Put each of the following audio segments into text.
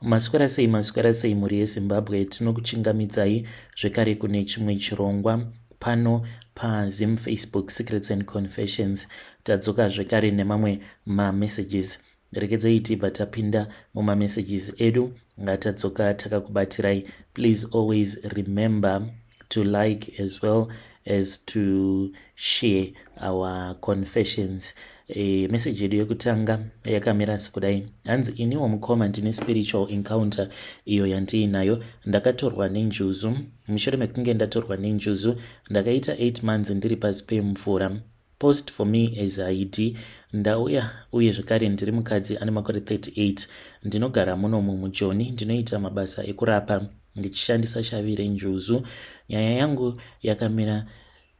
Maswera sei, maswera sei mhuri yeZimbabwe, tinokuchingamidzai zvekare kune chimwe chirongwa pano paZim Facebook Secrets and Confessions. Tadzoka zvekare nemamwe mamessages. Regedzai tibva tapinda mumamessages edu ngatadzoka takakubatirai. Please always remember to like as well as to share our confessions. Message yedu yekutanga yakamira sekudai. Hanzi, iniwo mukoma ndine spiritual encounter iyo yandiinayo. Ndakatorwa nenjuzu. Mushure mekunge ndatorwa nenjuzu, ndakaita 8 months ndiri pasi pemvura. Post for me as ID. Ndauya uye zvekare ndiri mukadzi ane makore 38, ndinogara munomu muJoni. Ndinoita mabasa ekurapa ndichishandisa shavi renjuzu. Nyaya yangu yakamira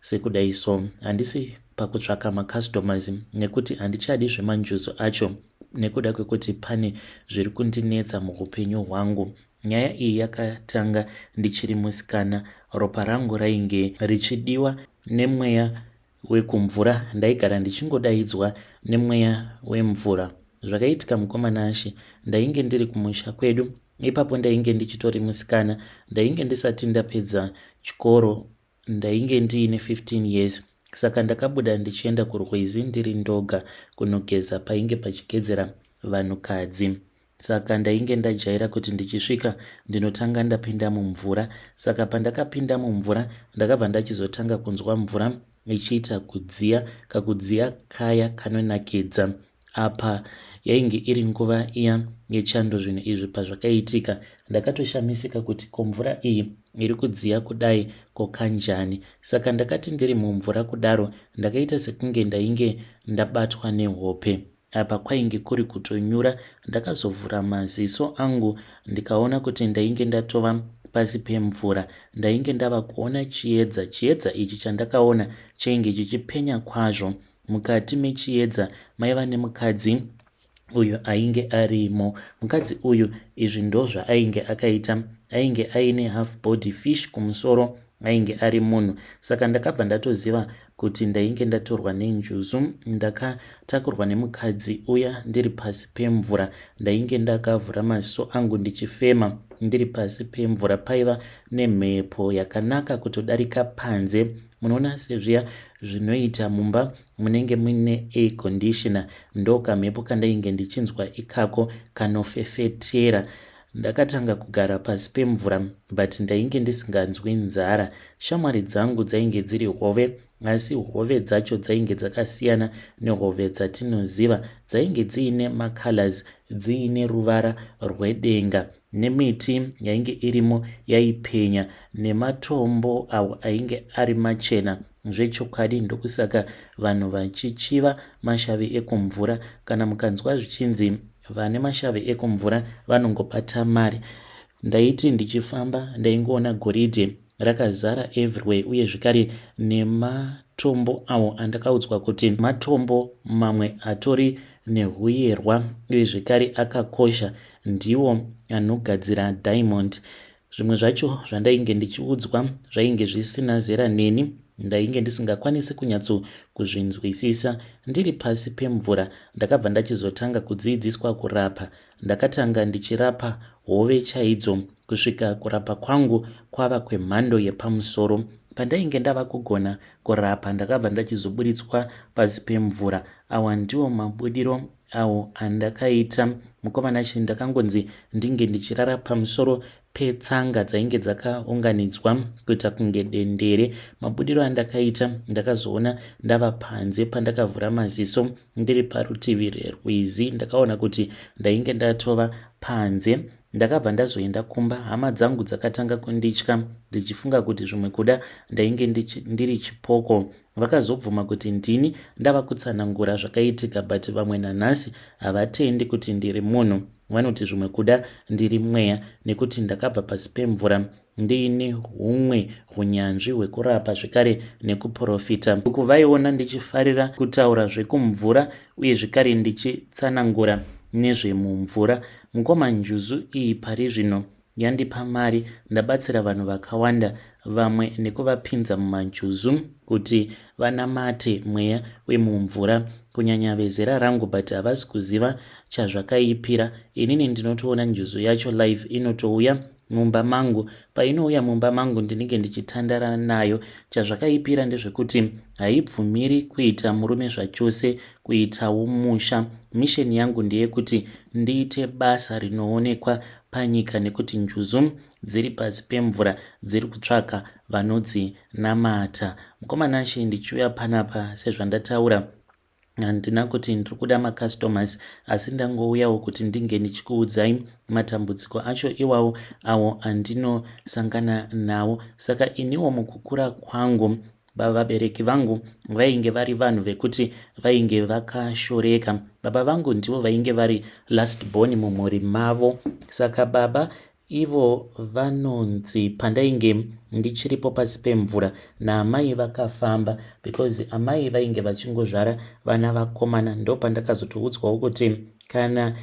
sekudai so: handisi pakutsvaka macustomers nekuti handichadi zvemanjuzu acho, nekuda kwekuti pane zviri kundinetsa muupenyu hwangu. Nyaya iyi yakatanga ndichiri musikana. Ropa rangu rainge richidiwa nemweya wekumvura. Ndaigara ndichingodaidzwa nemweya wemvura. Zvakaitika, mukoma Nashe, ndainge ndiri kumusha kwedu. Ipapo ndainge ndichitori musikana, ndainge ndisati ndapedza chikoro, ndainge ndiine 15 years. Saka ndakabuda ndichienda kurwizi ndiri ndoga kunogeza painge pachigezera vanhukadzi. Saka ndainge ndajaira kuti ndichisvika ndinotanga ndapinda mumvura. Saka pandakapinda mumvura, ndakabva ndachizotanga kunzwa mvura ichiita kudziya, kakudziya kaya kanonakidza. Apa yainge iri nguva iya yechando. Zvinhu izvi pazvakaitika, ndakatoshamisika kuti ko mvura iyi iri kudziya kudai kokanjani? Saka ndakati ndiri mumvura kudaro, ndakaita sekunge ndainge ndabatwa nehope. Apa kwainge kuri kutonyura. Ndakazovhura maziso angu ndikaona kuti ndainge ndatova pasi pemvura. Ndainge ndava kuona chiedza. Chiedza ichi chandakaona chainge chichipenya kwazvo. Mukati mechiedza maiva nemukadzi uyu ainge arimo. Mukadzi uyu, izvi ndo zvaainge akaita: ainge aine half body fish kumusoro, ainge ari munhu. Saka ndakabva ndatoziva kuti ndainge ndatorwa nenjuzu. Ndakatakurwa nemukadzi uya ndiri pasi pemvura. Ndainge ndakavhura maziso angu ndichifema ndiri pasi pemvura. Paiva nemhepo yakanaka kutodarika panze. Munoona sezviya zvinoita mumba munenge muine air conditioner, ndo kamhepo kandainge ndichinzwa ikako kanofefetera. Ndakatanga kugara pasi pemvura, but ndainge ndisinganzwi nzara. Shamwari dzangu dzainge dziri hove, asi hove dzacho dzainge dzakasiyana nehove dzatinoziva. Dzainge dziine macolors, dziine ruvara rwedenga, nemiti yainge irimo yaipenya, nematombo awo ainge ari machena zvechokwadi. Ndokusaka vanhu vachichiva mashavi ekumvura. Kana mukanzwa zvichinzi vane mashavi ekumvura vanongobata mari, ndaiti ndichifamba ndaingoona goridhe rakazara everywhere, uye zvekare nematombo awo andakaudzwa kuti matombo mamwe atori nehuyerwa, uye zvekare akakosha, ndiwo anogadzira diamond. Zvimwe zvacho zvandainge ndichiudzwa zvainge zvisina zera neni, ndainge ndisingakwanisi kunyatso kuzvinzwisisa ndiri pasi pemvura. Ndakabva ndachizotanga kudzidziswa kurapa. Ndakatanga ndichirapa hove chaidzo kusvika kurapa kwangu kwava kwemhando yepamusoro. Pandainge ndava kugona kurapa, ndakabva ndachizoburitswa pasi pemvura. Awa ndiwo mabudiro awo andakaita, mukoma Nashe. Ndakangonzi ndinge ndichirara pamusoro petsanga dzainge dzakaunganidzwa kuita kunge dendere. Mabudiro andakaita, ndakazoona ndava panze. Pandakavhura maziso ndiri parutivi rwerwizi, ndakaona kuti ndainge ndatova panze. Ndakabva ndazoenda kumba. Hama dzangu dzakatanga kunditya, ndichifunga kuti zvimwe kuda ndainge ndiri chipoko. Vakazobvuma kuti ndini ndava kutsanangura zvakaitika, but vamwe nanhasi havatendi kuti ndiri munhu. Vanoti zvimwe kuda ndiri mweya, nekuti ndakabva pasi pemvura ndiine humwe unyanzvi hwekurapa zvekare nekuprofita. Uku vaiona ndichifarira kutaura zvekumvura uye zvekare ndichitsanangura nezvemumvura. Mukoma, njuzu iyi pari zvino Yandipa mari ndabatsira vanhu vakawanda vamwe nekuvapinza mumanjuzu kuti vanamate mweya wemumvura kunyanya vezera rangu but havasi kuziva chazvakaipira. Inini ndinotoona njuzu yacho live inotouya mumba mangu. Painouya mumba mangu ndinenge ndichitandara nayo. Chazvakaipira ndezvekuti haibvumiri kuita murume zvachose kuitawo musha. Mission yangu ndeyekuti ndiite basa rinoonekwa panyika nekuti njuzu dziri pasi pemvura dziri kutsvaka vanodzinamata. Mukoma Nashe ndichiuya panapa sezvandataura handina kuti ndiri kuda macustomers asi ndangouyawo kuti ndinge ndichikuudzai matambudziko acho iwawo awo andinosangana nawo. Saka iniwo mukukura kwangu Vabereki vangu vainge vari vanhu vekuti vainge vakashoreka. Baba vangu ndivo vainge vari last born mumhuri mavo. Saka baba ivo vanonzi pandainge ndichiripo pasi pemvura naamai vakafamba because amai vainge vachingozvara vana vakomana ndopandakazotoudzwawo kuti kana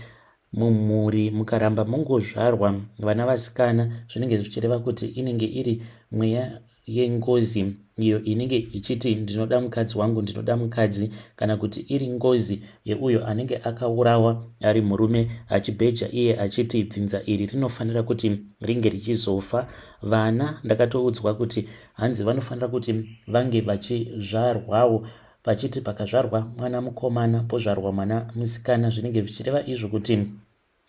mumhuri mukaramba mongozvarwa vana vasikana zvinenge zvichireva kuti inenge iri mweya yengozi iyo inenge ichiti ndinoda mukadzi wangu ndinoda mukadzi kana kuti iri ngozi yeuyo anenge akaurawa ari murume achibheja iye achiti dzinza iri rinofanira kuti ringe richizofa vana ndakatoudzwa kuti hanzi vanofanira kuti vange vachizvarwawo vachiti pakazvarwa mwana mukomana pozvarwa mwana musikana zvinenge zvichireva izvo kuti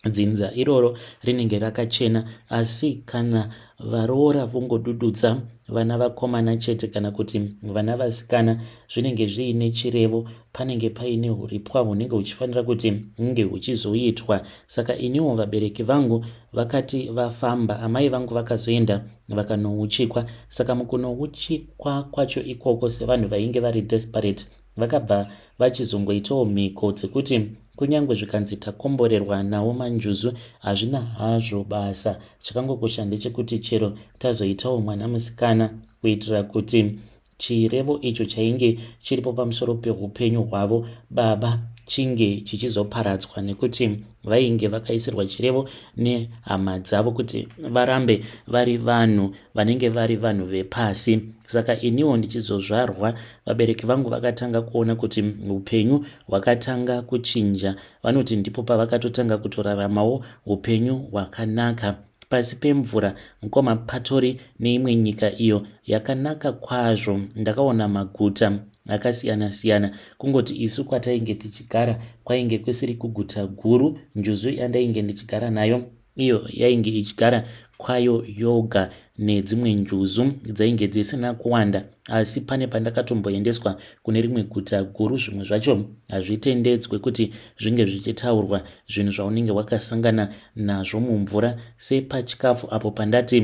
dzinza iroro rinenge rakachena asi kana varoora vongodududza vana vakomana chete kana kuti vana vasikana zvinenge zviine chirevo panenge paine huripwa hunenge huchifanira kuti hunge huchizoitwa saka iniwo vabereki vangu vakati vafamba amai vangu vakazoenda vakanouchikwa saka mukunouchikwa kwacho ikoko sevanhu vainge vari desperate Vakabva vachizongoitawo mhiko dzekuti kunyange zvikanzi takomborerwa nawo manjuzu hazvina hazvo basa. Chakangokosha ndechekuti chero tazoitawo mwana musikana kuitira kuti chirevo icho chainge chiripo pamusoro peupenyu hwavo baba chinge chichizoparadzwa nekuti vainge vakaisirwa chirevo nehama dzavo kuti varambe vari vanhu vanenge vari vanhu vepasi saka iniwo ndichizozvarwa vabereki vangu vakatanga kuona kuti upenyu hwakatanga kuchinja vanoti ndipo pavakatotanga kutoraramawo upenyu hwakanaka pasi pemvura mukoma patori neimwe nyika iyo yakanaka kwazvo ndakaona maguta akasiyana siyana kungoti isu kwatainge tichigara kwainge kusiri kuguta guru njuzu yandainge ndichigara nayo iyo yainge ichigara kwayo yoga nedzimwe njuzu dzainge dzisina kuwanda asi pane pandakatomboendeswa kune rimwe guta guru zvimwe zvacho hazvitendedzwe kuti zvinge zvichitaurwa zvinhu zvaunenge wakasangana nazvo mumvura sepachikafu apo pandati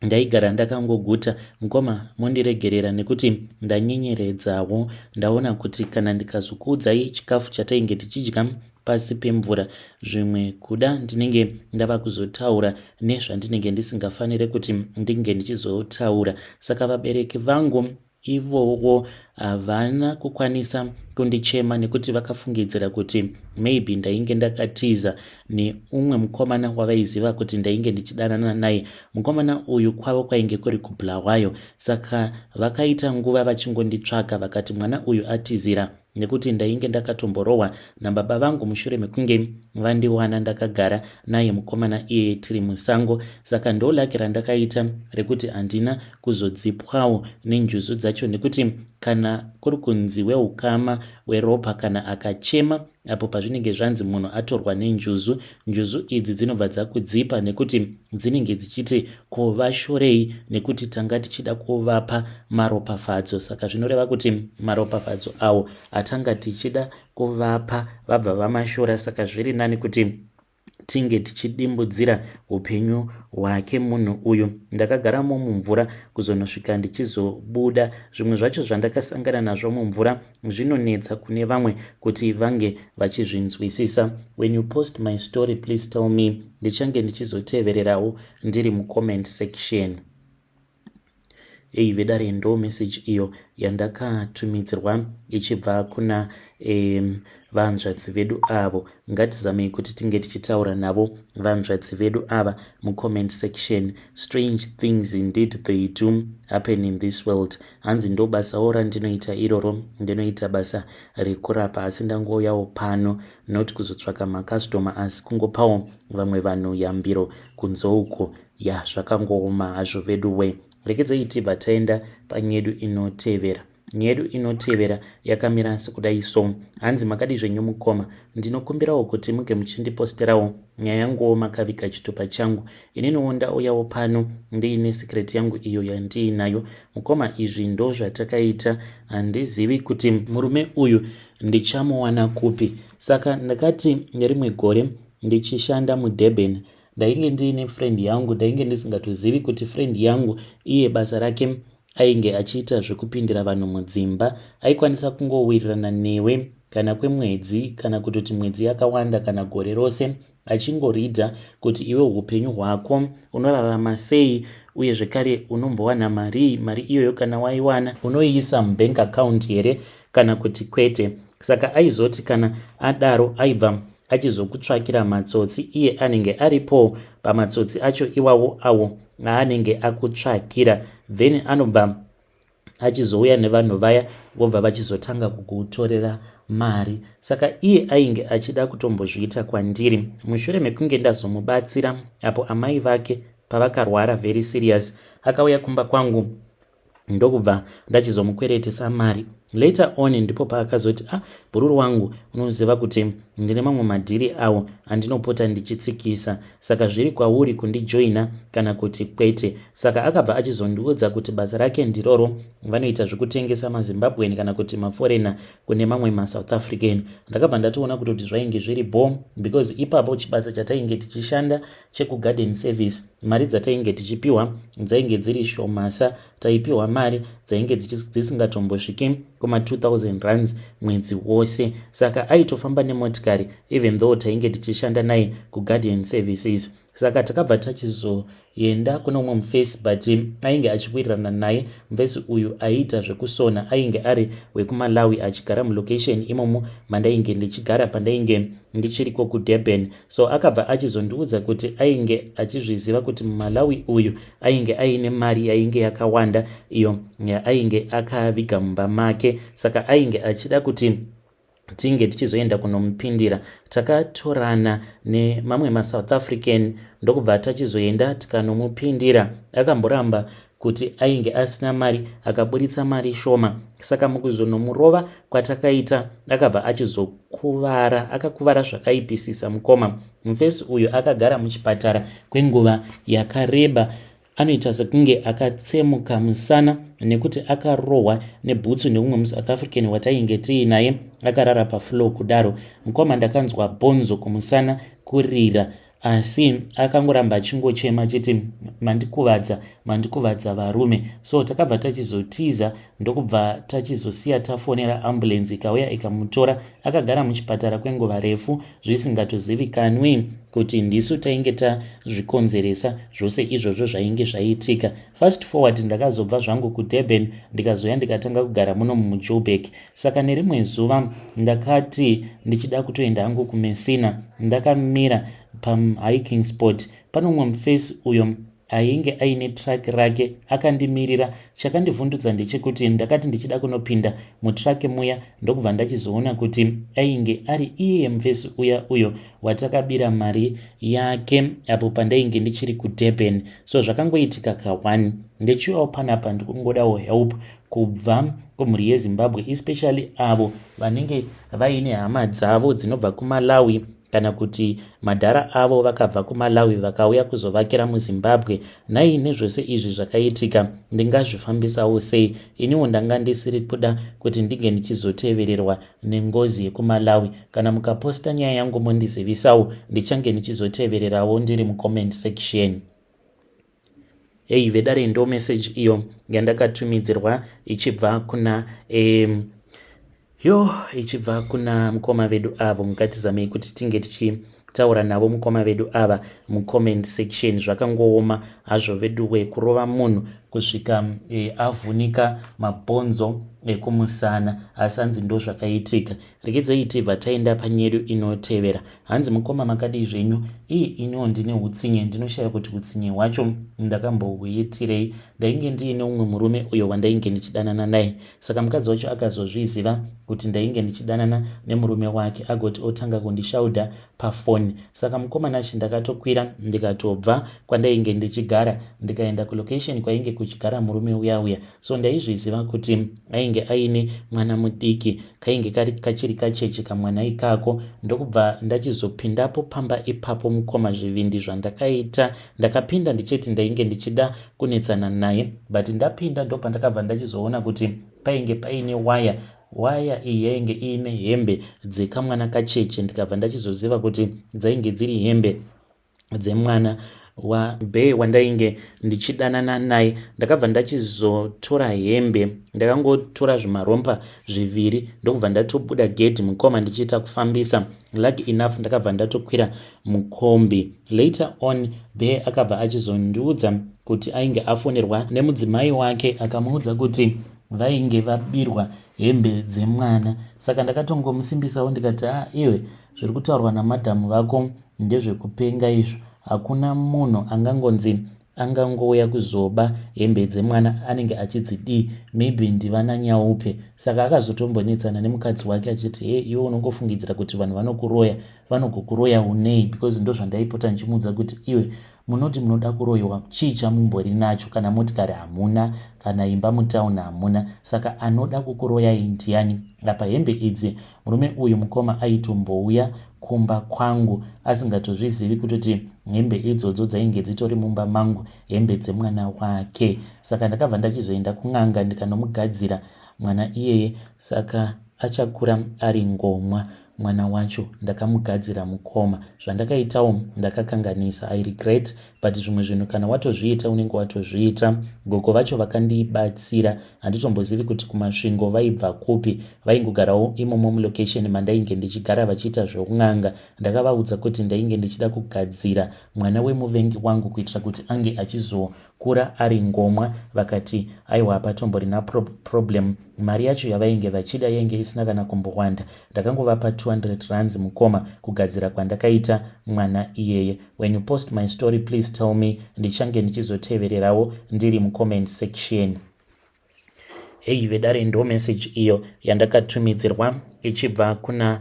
Ndaigara ndakangoguta mukoma mondiregerera nekuti ndanyenyeredzawo ndaona kuti kana ndikazokuudzai chikafu chatainge tichidya pasi pemvura zvimwe kuda ndinenge ndava kuzotaura nezvandinenge ndisingafanire kuti ndinge ndichizotaura saka vabereki vangu Ivowo havana kukwanisa kundichema nekuti vakafungidzira kuti maybe ndainge ndakatiza neumwe mukomana wavaiziva kuti ndainge ndichidanana naye. Mukomana uyu kwavo kwainge kuri kuBulawayo saka vakaita nguva vachingonditsvaka vakati mwana uyu atizira nekuti ndainge ndakatomborohwa nababa vangu mushure mekunge vandiwana ndakagara naye mukomana iyeye tiri musango saka ndolaki randakaita rekuti handina kuzodzipwawo nenjuzu dzacho nekuti kana kuri kunzi weukama weropa kana akachema apo pazvinenge zvanzi munhu atorwa nenjuzu njuzu idzi dzinobva dzakudzipa nekuti dzinenge dzichiti ko vashorei nekuti tanga tichida kuvapa maropafadzo saka zvinoreva kuti maropafadzo awo atanga tichida kuvapa vabva vamashora saka zviri nani kuti tinge tichidimbudzira upenyu hwake munhu uyu ndakagaramo mumvura kuzonosvika ndichizobuda zvimwe zvacho zvandakasangana nazvo mumvura Zvinonetsa kune vamwe kuti vange vachizvinzwisisa. When you post my story please tell me ndichange ndichizotevererawo ndiri mucomment section. Ei vedare, ndo message iyo yandakatumidzirwa ichibva kuna vanzvadzi vedu avo. Ngatizamei kuti tinge tichitaura navo vanzvadzi vedu ava mucomment section. Strange things indeed, they do happen in this world. Hanzi ndo basawo randinoita iroro, ndinoita basa rekurapa, asi ndangouyawo pano not kuzotsvaka macustomer, asi kungopawo vamwe vanhu yambiro kunze uko. Ya, zvakangooma hazvo vedu we. Rekedzai tibva taenda panyedu inotevera. Nyedu inotevera yakamira sekudai. So hanzi, "Makadi zvenyu mukoma? Ndinokumbirawo kuti muge muchindiposterawo nyaya yanguwo makaviga chitupa changu. Ininiwo ndauyawo pano ndiine secret yangu iyo yandiinayo. Mukoma, izvi ndo zvatakaita. Handizivi kuti murume uyu ndichamuwana kupi. Saka ndakati nerimwe gore ndichishanda muDurban, ndainge ndiine friend yangu. Ndainge ndisingatozivi kuti friend yangu iye basa rake ainge achiita zvekupindira vanhu mudzimba. Aikwanisa kungowirirana newe kana kwemwedzi, kana kutoti mwedzi yakawanda, kana gore rose, achingoridha kuti iwe upenyu hwako unorarama sei, uye zvekare unombowana mari. Mari iyoyo kana waiwana, unoiisa mubank account here kana kuti kwete. Saka aizoti kana adaro, aibva achizokutsvakira matsotsi. Iye anenge aripo pamatsotsi acho iwawo awo aanenge akutsvakira. Then anobva achizouya nevanhu vaya, vobva vachizotanga kukutorera mari. Saka iye ainge achida kutombozviita kwandiri. Mushure mekunge ndazomubatsira apo amai vake pavakarwara very serious, akauya kumba kwangu, ndokubva ndachizomukweretesa mari. Later on ndipo paakazoti, 'Ah, bhururu wangu, unoziva kuti ndine mamwe madhiri awo andinopota ndichitsikisa, saka zviri kwauri kundijoina kana kuti kwete.' Saka akabva achizondiudza kuti basa rake ndiroro, vanoita zvekutengesa maZimbabwean kana kuti maforeigner kune mamwe maSouth African. Ndakabva ndatoona kutoti zvainge zviri bo, because ipapo chibasa chatainge tichishanda chekugarden service, mari dzatainge tichipiwa dzainge dziri shomasa. Taipiwa mari dzainge dzisingatombosviki kuma2000 rands mwedzi wose. Saka aitofamba nemotikari, even though tainge tichishanda naye kugarden services. Saka takabva tachizoenda kune umwe mufesi, but ainge achiwirirana naye. Mufesi uyu aiita zvekusona, ainge ari wekuMalawi, achigara mulocation imomo mandainge ndichigara pandainge ndichiriko kuDurban. So akabva achizondiudza kuti ainge achizviziva kuti muMalawi uyu ainge aine mari yainge yakawanda, iyo yaainge akaviga mumba make. Saka ainge achida kuti tinge tichizoenda kunomupindira. Takatorana nemamwe maSouth African, ndokubva tachizoenda tikanomupindira. Akamboramba kuti ainge asina mari, akaburitsa mari shoma. Saka mukuzonomurova kwatakaita, akabva achizokuvara, akakuvara zvakaipisisa mukoma. Mufesi uyu akagara muchipatara kwenguva yakareba. Anoita sekunge akatsemuka musana nekuti akarohwa nebhutsu neumwe muSouth African watainge tiinaye akarara pafloor kudaro. Mukoma, ndakanzwa bhonzo kumusana kurira, asi akangoramba achingochema achiti, 'Mandikuvadza, mandikuvadza varume.' So takabva tachizotiza, ndokubva tachizosiya tafonera ambulance, ikauya ikamutora. Akagara muchipatara kwenguva refu, zvisingatozivikanwi kuti ndisu tainge tazvikonzeresa zvose izvozvo zvainge zvaitika. Fast forward, ndakazobva zvangu kuDurban, ndikazoya ndikatanga kugara muno muJoburg. Saka nerimwe zuva ndakati ndichida kutoenda hangu kuMessina. Ndakamira pahiking spot, pane umwe mufesi uyo ainge aine truck rake akandimirira. Chakandivhundudza ndechekuti ndakati ndichida kunopinda mutruck muya, ndokubva ndachizoona kuti ainge ari iye mufesi uya uyo watakabira mari yake apo pandainge ndichiri kuDurban. So zvakangoitika ka1. Ndechiuyawo panapa ndikungodawo help kubva kumhuri yeZimbabwe, especially avo vanenge vaine hama dzavo dzinobva kuMalawi, kana kuti madhara avo vakabva kuMalawi vakauya kuzovakira muZimbabwe. Nhai, nezvose izvi zvakaitika, ndingazvifambisawo sei? Iniwo ndanga ndisiri kuda kuti ndinge ndichizotevererwa nengozi yekuMalawi. Kana mukaposta nyaya yangu, mondizivisawo, ndichange ndichizotevererawo ndiri mucomment section." Hei vedare, ndo message iyo yandakatumidzirwa ichibva kuna yo ichibva kuna mukoma vedu avo. Ngatizamei kuti tinge tichitaura navo mukoma vedu ava mucomment section. Zvakangooma hazvo veduwe, kurova munhu. kusvika avhunika mabhonzo ekumusana. Asi hanzi ndo zvakaitika. Regedzai tibva taenda panyedu inotevera. Hanzi, "Mukoma, makadii zvenyu? Ii, iniwo ndine utsinye. Ndinoshaya kuti utsinye hwacho ndakambohuitirei. Ndainge ndiine umwe murume uyo wandainge ndichidanana naye. Saka mukadzi wacho akazozviziva kuti ndainge ndichidanana nemurume wake, agoti otanga kundishaudha pafoni. Saka mukoma Nashi, ndakatokwira ndikatobva kwandainge ndichigara, ndikaenda kulocation kwainge kuchigara murume uya uya. So ndaizviziva kuti ainge aine mwana mudiki, kainge kari kachiri kacheche kamwana ikako. Ndokubva ndachizopindapo pamba ipapo. Mukoma, zvivindi zvandakaita! Ndakapinda ndichiti ndainge ndichida kunetsana naye, but ndapinda ndopandakabva ndachizoona kuti painge paine waya. Waya iyi yainge iine hembe dzekamwana kacheche. Ndikabva ndachizoziva kuti dzainge dziri hembe dzemwana wabe wandainge ndichidanana naye. Ndakabva ndachizotora hembe, ndakangotora zvimarompa zviviri, ndokubva ndatobuda gedhi, mukoma, ndichiita kufambisa. Lucky enough, ndakabva ndatokwira mukombi. Later on, be akabva achizondiudza kuti ainge afonerwa nemudzimai wake, akamuudza kuti vainge vabirwa hembe dzemwana. Saka ndakatongomusimbisawo ndikati, 'A, iwe, zviri kutaurwa namadhamu vako ndezvekupenga izvo. Hakuna munhu angangonzi angangouya kuzoba hembe dzemwana. Anenge achidzidii? Maybe ndivana nyaupe.' Saka akazotombonetsana nemukadzi wake achiti, 'He, iwe unongofungidzira kuti vanhu vanokuroya, vanogokuroya unei?' Because ndo zvandaipota ndichimuudza kuti, 'Iwe, munoti munoda kuroyiwa, chii chamumbori nacho? Kana motikari hamuna, kana imba mutauni hamuna. Saka anoda kukuroyai ndiani?' Apa hembe idzi, murume uyu, mukoma, aitombouya kumba kwangu asingatozvizivi kutoti hembe idzodzo dzainge dzitori mumba mangu, hembe dzemwana wake. Saka ndakabva ndachizoenda kun'anga, ndikanomugadzira mwana iyeye. Saka achakura ari ngomwa mwana wacho. Ndakamugadzira, mukoma. Zvandakaitawo ndakakanganisa, I regret, but zvimwe zvinhu kana watozviita unenge watozviita. Gogo vacho vakandibatsira. Handitombozivi kuti kuMasvingo vaibva kupi. Vaingogarawo imomo mulocation mandainge ndichigara, vachiita zveun'anga. Ndakavaudza kuti ndainge ndichida kugadzira mwana wemuvengi wangu kuitira kuti ange achizokura ari ngomwa. Vakati aiwa, hapatomborina problem. Mari yacho yavainge vachida yainge isina kana kumbowanda. Ndakangovapa 200 rands, mukoma, kugadzira kwandakaita mwana iyeye. When you post my story, please tell me. Ndichange ndichizotevererawo ndiri mucomment section." Hei vedare, ndo message iyo yandakatumidzirwa ichibva kuna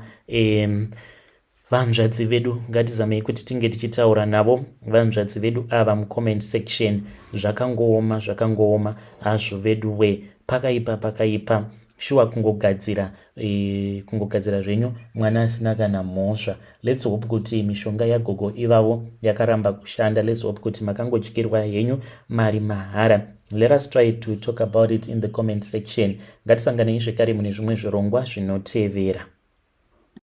vanzvadzi vedu. Ngatizamei kuti tinge tichitaura navo vanzvadzi vedu ava mucomment section. Zvakangooma, zvakangooma hazvo vedu we. Pakaipa, pakaipa shuwa. Kungogadzira zvenyu mwana asina kana mhosva. Let's hope kuti mishonga yagogo ivavo yakaramba kushanda. Let's hope kuti makangodyirwa henyu mari mahara. Let us try to talk about it in the comment section. Ngatisanganei zvekare mune zvimwe zvirongwa zvinotevera.